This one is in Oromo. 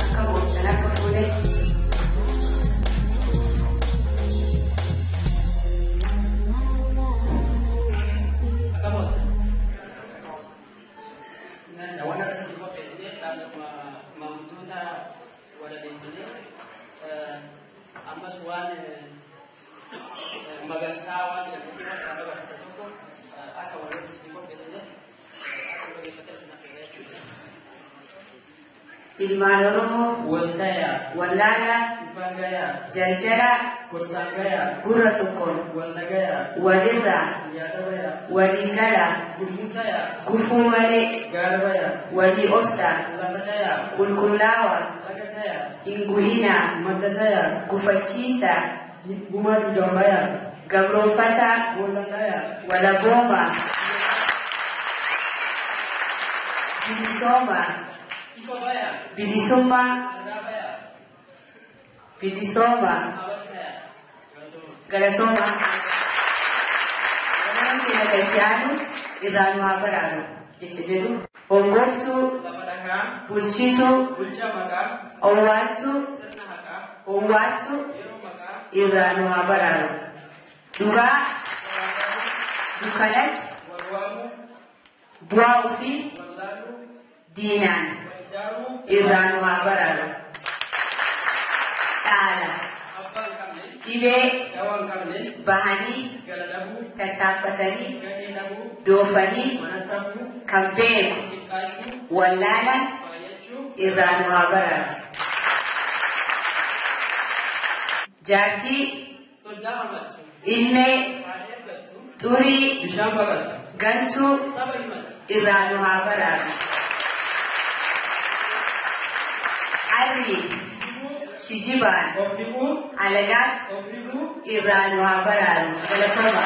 Akka boonsan akka fuudhee. Namoonni akkasii qopheessinee dhaamsuma maanguddoota walaleessinee ammas waan magantaa waan jedhamu irraa gabaafata tokko akka walaloon isin qopheessinee akka dhaggeeffatan isin affeerra jechuudha. Ilmaan Oromoo Waltayaa, wallaalaa ifaan gayaa, jarjaraa gorsaan gayaa, gurra tokkoon wal nagayaa, walirraa yaada bayaa, walii galaa gurmuu tayaa, gufuu malee gaara bayaa, walii obsaa lafa tayaa, qulqullaawaa laga tayaa, hin gu'inaa madda tayaa, gufachiisaa gumaa dhiigaan bayaa, gabroonfataa boolla tayaa, walaboomaa bilisoomaa ifa bayaa, bilisummaa irraa bayaa, bilisoomaa abata tayaa. Galatoomaa. Namoonni keenya gadi aanu irraa nu haa baraaru jecha jedhu hongooftuu Lafa dhagaa, bulchituu bulchaa maqaa, owwaattuu sirna haqaa, owwaattuu yeroo maqaa, irraa nu haa baraaru. Dhugaa dukkanatti wal waamuu, bu'aa ofii wallaaluu, diinaan wal ijaaruu, irraa nu haa baraaru. Dhaala abbaa hin qabne, dhibee dawaa hin qabne, bahanii gala dhabuu, tattaaffatanii gahee dhabuu, doofanii manatti hafuu, kan beeku xiqqaachuu, wallaala baay'achuu, irraa nu haa baraaru. Jaartii soddaa hamachuu, ilmee haadha ergattu, xurii bishaan baqattu, gantuu saba himattu, irraa nu haa baraaru. Arrii kijibuu, kijibaan of dhiquu, alagaatti of rifuu, irraa nu haa baraaru. Galatooma.